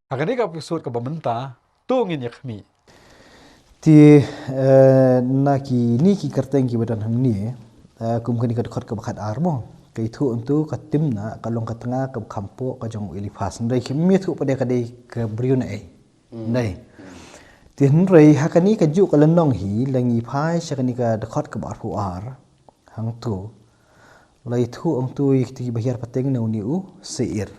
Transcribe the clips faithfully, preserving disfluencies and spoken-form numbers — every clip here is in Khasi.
Ha kane ka episode kaba mynta, to ngin ïa khmih. Te, eh, na kine ki kyrteng kiba don hangne, eh, kum kane ka dkhot kaba khat ar mo. Ka ithuh hangto ka Timnah, ka long ka tnga kaba kham poh ka jong u Eliphas. Hynrei kim ïathuh pat de ka dei ka briew naei. Hynrei. Te hynrei ha kane kajuh ka lynnong hi, lada ngi phai sha kane ka dkhot kaba arphew ar. Hangto. La ithuh hangto ïa kito kiba hiar pateng na une u Seir.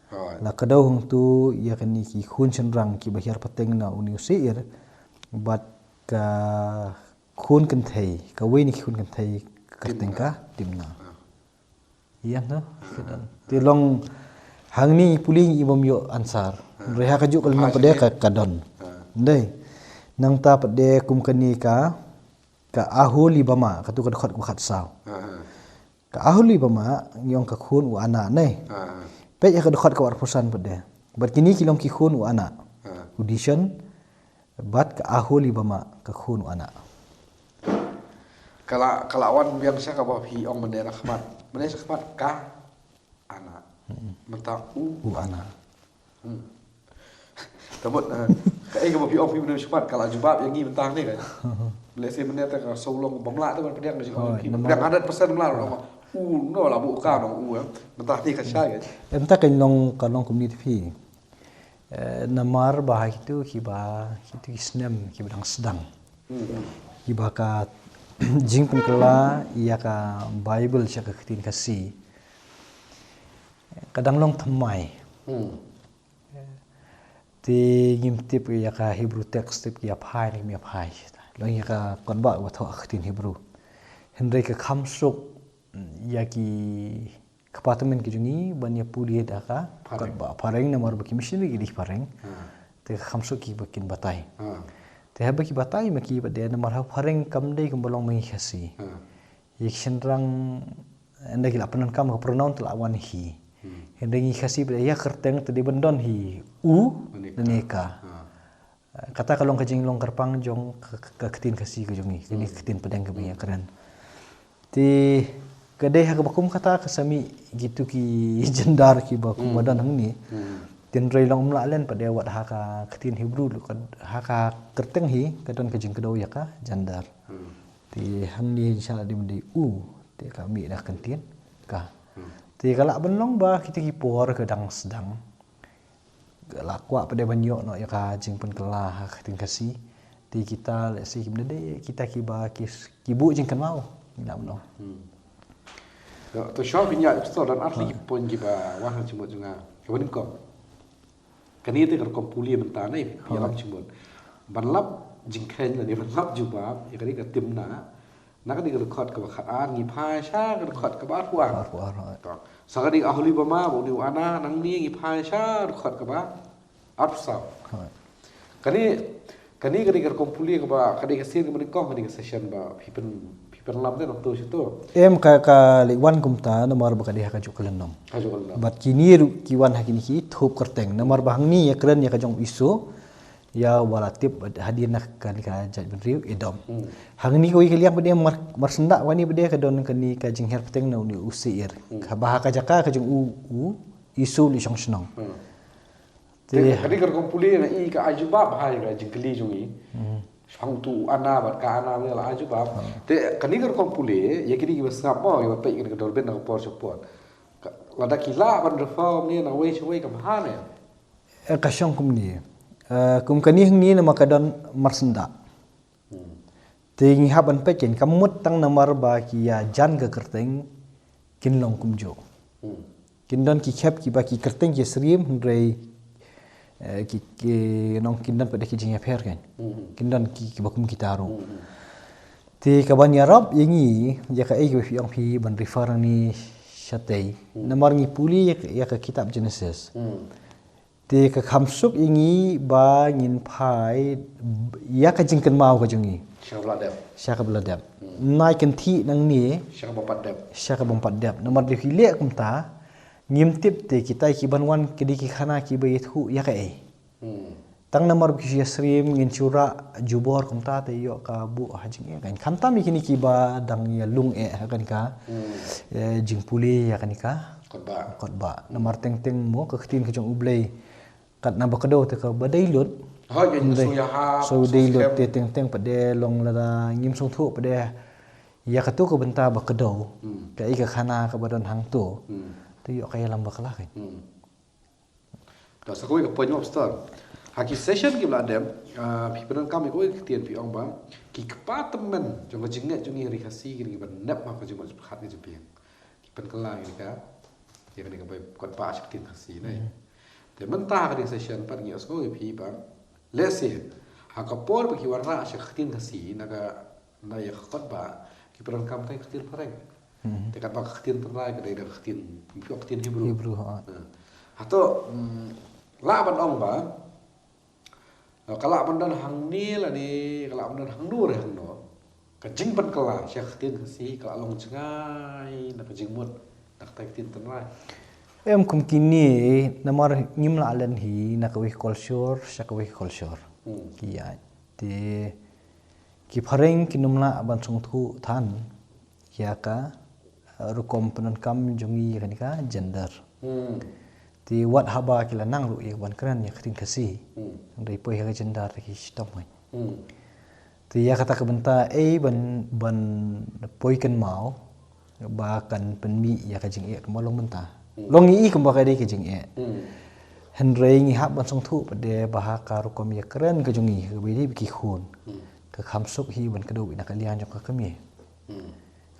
Alright. La kdew hangto ïa kine ki khun shynrang kiba hiar pateng na une u Seir. Bad ka khun kynthei, kawei na ki khun kynthei ka kyrteng ka Timnah. Timnah. Ah. Ïa no. Ah. Te long hangne pule ngi bym ïoh answer. Ah. Hynrei ha kajuh ka lynnong pat de ka, ka don. Ah. Dei. Nangta pat de kum kane ka Ka Aholibamah, kato ka dkhot kaba khatsaw. Ah, ah. Ka Aholibamah, ngi ong ka khun u Anah, ne? Ah, ah. Peit ïa ka dkhot kaba arphew san pat de. Bad kine ki long ki khun u Anah. Ah. U Dishon, bad ka Aholibamah, ka khun u Anah. Ka la, ka la wan biang sha kaba phi ong mynne na khmat. Mynne sha khmat ka Anah. Mm-mm. Mynta u. U Anah. Hmm. Te mut, eh, kaei kaba phi ong phi mynne shakhmat, ka la jubab ïa ngi mynta hangne ka. Let's say mynne te ka shu long bym lah te ban pdiang ka jingong. Oh, phi namar pdiang hundred percent bym lah, u no la buh ka no u, eh. Mynta hangne ka shai ka. Em, ta ka long, ka long kumne te phi. Eh, namar ba ha kito kiba, kito ki snem kiba dang sdang. Hmm, hmm. Kiba ka jingpynkylla ïa ka Baibl sha ka ktien Khasi. Ka dang long thymmai. Hmm. Te ngim tip ïa ka Hebrew text, tip ïa phai ne ngim ïa phai. Long ïa ka kotbah ba thoh ha ktien Hebrew. Hynrei ka kham suk ïa ki kpa tymmen ki jong ngi ban ïa pule da ka kotbah phareng namar ba ki missionary ki dei phareng. Ha. Te ka kham suk kiba kin batai. Ha. Te haba ki batai ma ki ba dei namar ha phareng kam dei kumba long ma ngi Khasi. Ha. Ïa ki shynrang, ynda ki la pyndonkam ka pronoun te la wan he. Hmm. Hynrei ngi Khasi ba ïa kyrteng te dei ban don he u ne ka. Ah. Kata ka long ka jinglong kyrpang jong ka, ka, ka ktien Khasi ka jong ngi. Kane ka ktien pdeng kaba ngi ïa kren. Te ka dei ha kaba kum kata ka sa mih kito ki jendar kiba kum ba don hangne. Hmm. Te hynrei long ym lah len pat de wat ha ka ktien Hebrew ruh ka, ha ka kyrteng he ka don ka jingkdew ïa ka jendar. Hmm. Te hangne sha la dei ban dei u, te ka mih da ka ktien ka. Hmm. Te ka lah ban long ba kita ki por ka dang sdang. Ka la kwah pat de ban ïoh noh ïa ka jingpynkylla ha ka ktien Khasi. Te kita, let's say, kim dei kita kiba ki, ki buh jingkynmaw. Ngi lah ban ong. Hmm. To, to shuwa phin ïa, to don ar tylli ki point kiba wan ha jingmut jong nga. Kaba nyngkong. Kane te ka rukom pule mynta ne, phi ïalam jingmut. Ban lap jingkheiñ lane ban lap jubab, ïa kane ka Timnah. Na kane ka dkhot kaba khat ar ngi phai sha ka dkhot kaba arphew ar. Arphew ar, ha. To. Sa kane ka Aholibamah, bad une u Anah, nangne ngi phai sha dkhot kaba arphew saw. Ha. Kane, kane, kane ka rukom pule kaba, kane ka sien kaba nyngkong, kane ka session ba phi pyn, phi pynlam te nangto shato. Em ka, ka leit wan kumta namar ba ka dei ha kajuh ka lynnong. Kajuh ka lynnong. Bad kine ruh ki wan ha kine ki thup kyrteng. Namar ba hangne ïa kren ïa ka jong u Esau, ïa uba la tip hadien na kane ka jaitbynriew Edom. Hmm. Hangne kawei ka liang pat de mar, mar syndah kane pat de ka don kane ka jinghiar pateng na une u Seir. Hmm. Kaba ha ka jaka ka jong u, u Esau u leit shong shnong. Hmm. Te, te kane ka rukom pule nga i ka ai jubab ha ïa ka jingkylli jong ngi. Hmm. Shong tu u Anah bad ka Anah ne la ai jubab. Hmm. Te kane ka rukom pule, ïa kine kiba sngap mo, ïa ba peit kane ka Durbin na ka por sha por. Ka, lada ki lah ban refer ne na wei sha wei ka bha ne. Eh, ka shong kumne. Eh, kum kane hangne namar ka don mar syndah. Hmm. Te ngi hap ban peit kin, kam mut tang namar ba ki ïa jan ka kyrteng kin long kumjuh. Hmm. Kin don ki khep kiba ki kyrteng ki syriem hynrei, eh, ki, ki nong kin don pat de ki jingïapher kan. Hmm. Kin don ki, kiba kum kita ruh. Hmm. Te kaban ïarap ïa ngi, ïa kaei kaba phi ong phi ban refer ni shatei. Hmm. Namar ngi pule ïa ka, ïa ka kitab Genesis. Hmm. Te ka kham suk ïa ngi ba ngin phai ïa ka jingkynmaw ka jong ngi. Sha kaba la dep. Sha kaba la dep. Hmm. Nai kynthih nangne. Sha kaba pat dep. Sha kaba pat dep. Namar lada phi leh kumta, ngim tip te kitai kiban wan ki dei ki khana kiba ïathuh ïa kaei. Hmm. Tang namar ba ki shu ïasyriem ngin shu rah jubor kumta te ïoh ka buh ha jingeh kan. Khamtam ïa kine kiba dang ïalung eh ha kane ka, hmm, eh, jingpule ïa kane ka kotbah. Kotbah. Namar teng teng mo ka ktien ka jong U Blei. Katba kdew te kaba dei lut. Hooid, ïa, dei. Shu ïahap, so shu dei lut skhem. Te teng teng pat de long lada ngim sngewthuh pat de ïa katu ka bynta ba kdew. Hmm. Kaei ka khana kaba don hangto. Hmm. Te ïoh ka ïalam bakla kein. Hmm. Te sa kawei ka point, Pastor. Ha ki session kiba la dep, ah, phi pyndonkam ïa kawei ka ktien, phi ong ba ki kpa tymmen jong ka jingngeit jong ngi ha Ri Khasi, ki dei kiba nep ha ka jingmut jingpyrkhat ka jingbiang. Ki pynkylla ïa kane ka, ïa kane ka bai kot ba sha ka ktien Khasi ne. Hmm. Te mynta ha kane ka session pat ngi ïohsngew ïa phi ba, lehse ha ka por ba ki wanrah sha ka ktien Khasi na ka, na ïa ka kot ba, ki pyndonkam ka ktien phareng. Hmm. Te katba ka ktien tynrai ka dei da ka ktien, ka ktien Hebrew. Hebrew, ha. Ha. Hato, mm, lah ban ong ba, ka lah ban don hangne lane ka lah ban don hangno re hangno, ka jingpynkylla sha ka ktien Khasi ka lah long jngai na ka jingmut na ka ktien tynrai. Em, kum kine, namar ngim lah len hi na kawei culture sha kawei culture. Hmm. Ki ïa. Te ki phareng kin ym lah ban sngewthuh than ïa ka, eh, rukom pyndonkam jong ngi ïa kane ka gender. Hmm. Te wat haba ki la nang ruh ïa ka ban kren ïa ka ktien Khasi. Hmm. Hynrei poi ha ka gender te ki shitom kein. Hmm. Te ïa kata ka bynta ei ban, ban poi kynmaw ba kan pynmih ïa ka jingeh kumba long mynta. Hmm. Long ngi i kumba ka dei ka jingeh. Hmm. Hynrei ngi hap ban sngewthuh pat de ba ha ka rukom ïakren ka jong ngi kaba ïadei bad ki khun. Hmm. Ka kham suk hi ban kdew na ka liang jong ka kmie. Hmm.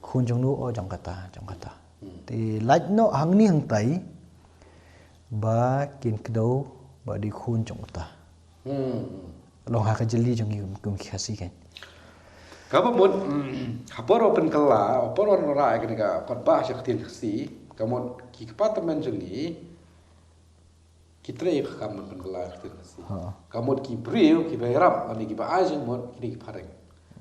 Khun jong no, o jong kata, jong kata. Hmm. Te lait noh hangne hangtai ba kin kdew ba dei khun jong uta. Hmm. Long ha ka jylli jong ngi kum ki Khasi kein. Kaba mut, mm, ha por ba pynkylla, ha por ba wanrah ïa kane ka kot ba sha ka ktien Khasi, ka mut ki kpa tymmen jong ngi ki trei ïa ka kam ban pynkylla ïa ka ktien Khasi. Ha. Ka mut ki briew kiba ïarap lane kiba ai jingmut ki dei ki phareng.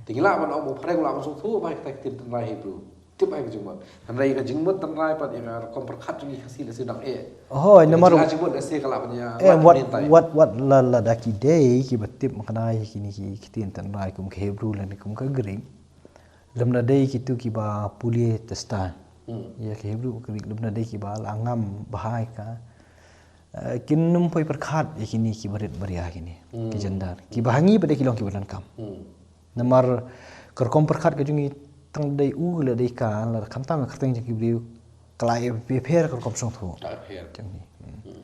Te ngi lah ban ong ba u phareng u lah ban sngewthuh bha ïa kata ka ktien tynrai Hebrew. Tip bha ïa ka jingmut. Hynrei ka jingmut tynrai pat ïa ka rukom pyrkhat jong ngi Khasi lehse dang eh. Hooid, namar ka jingmut lehse ka lah ban ïa, eh, wat, wat, wat la, lada ki dei kiba tip makna ïa kine ki ktien tynrai kum ka Hebrew lane kum ka Greek. Lymda dei kitu kiba pule test. Hmm. Ïa ka Hebrew ka Greek, lymda dei kiba la ngam bha ïa ka, eh, kin ym poi pyrkhat ïa kine kiba rit baria kine. Hmm. Ki gender. Kiba ha ngi pat de ki long kiba donkam. Hmm. Namar ka rukom pyrkhat ka jong ngi tang dei u la dei ka, la khamtam ka kyrteng jong ki briew ka la ïapher ka rukom sngewthuh. Ka ïapher. Jong ngi. Hmm. Hmm.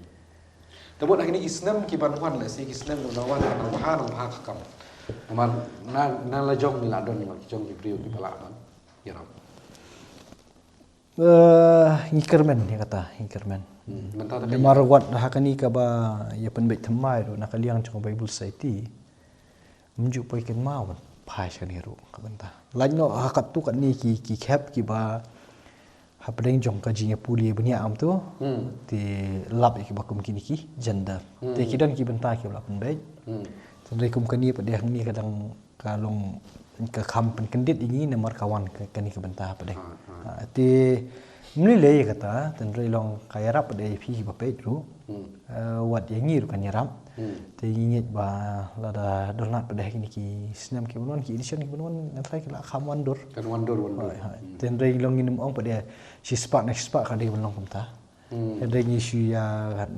Te mut ha kine ki snem ki ban wan, lehse ki snem ki ban wan, nang bha, nang bha ka kam. Namar na, na la jong ngi la don, la ki jong ki briew kiba lah ban ïarap. Eh, ngi kyrmen ïa kata, ngi kyrmen. Hmm, mynta ta ka namar wat ha kane kaba ïa pynbeit thymmai ruh na ka liang jong ka Bible Society. Ym ju poi kynmaw ban phai sha kane ruh ka bynta. Lait noh ha katto katne ki, ki khep kiba hapdeng jong ka jingïapule bniah amtu. Hmm. Te lap ïa kiba kum kine ki gender. Hmm. Te ki don ki bynta kiba la pynbeit. Hmm. Te hynrei kum kane pat de hangne ka dang ka long ka kham pynkyndit ïa ngi namar ka wan ka, kane ka bynta pat de. Ah, ah. Ah, te ym lei lei kata, te hynrei long ka ïarap pat de ïa phi kiba peit ruh. Hmm. Eh, wat ïa ngi ruh kan ïarap. Hmm. Te ngi ngeit ba lada don lad pat de kine ki snem ki ban wan, ki edition ki ban wan, ngan trai ki la kham wan dur. Kan wan dur, wan dur. Hooid, hooid. Hmm. Te hynrei long ngin ym ong pat de shispah na shispah ka dei ban long kumta. Hmm. Hynrei ngi shu ïa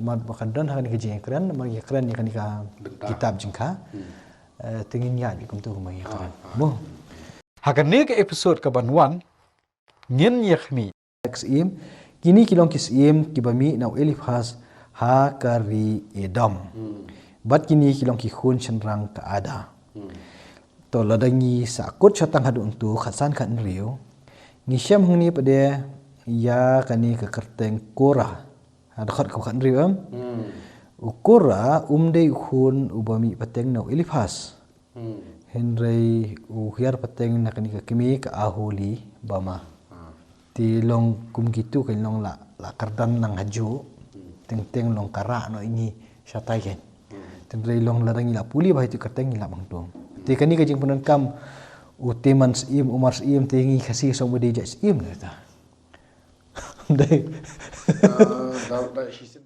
mat ba kan don ha kane ka jingïakren, ba ngi kren ïa kane ka bynta, kitab jingkha. Hmm. Eh, te ngin ïa kumtu kumba ngi kren. Ah, ah. Mo. Ha kane ka episode ka ban wan, ngin ïa khmih. Syiem, kine ki long ki syiem kiba mih na u Eliphas ha ka ri Edom. Hmm. Bad kine ki long ki khun shynrang ka Ada. Hmm. To lada ngi sahkut shatang haduh hangto khatsan khathynriew, ngi shem hangne pat de ïa kane ka kyrteng Korah. Ha dkhot kaba khathynriew em. Hmm. U Korah um dei u khun uba mih pateng na u Eliphas. Hmm. Hynrei u hiar pateng na kane ka kmie ka Oholibamah. Ah. Te long kum kitu kan long la, la kyrdan lang hajuh. Hmm. Teng teng long ka rah noh ïa ngi shatai kan. Hmm. Te hynrei long lada ngi la pule bha ïa tu ka kyrteng ngi la bang tum. Hmm. Te kane ka jingpyndonkam u Teman Syiem, u Mar Syiem, te ngi Khasi song ba dei jait syiem kata. Dei. Ah, da, da, shi sien.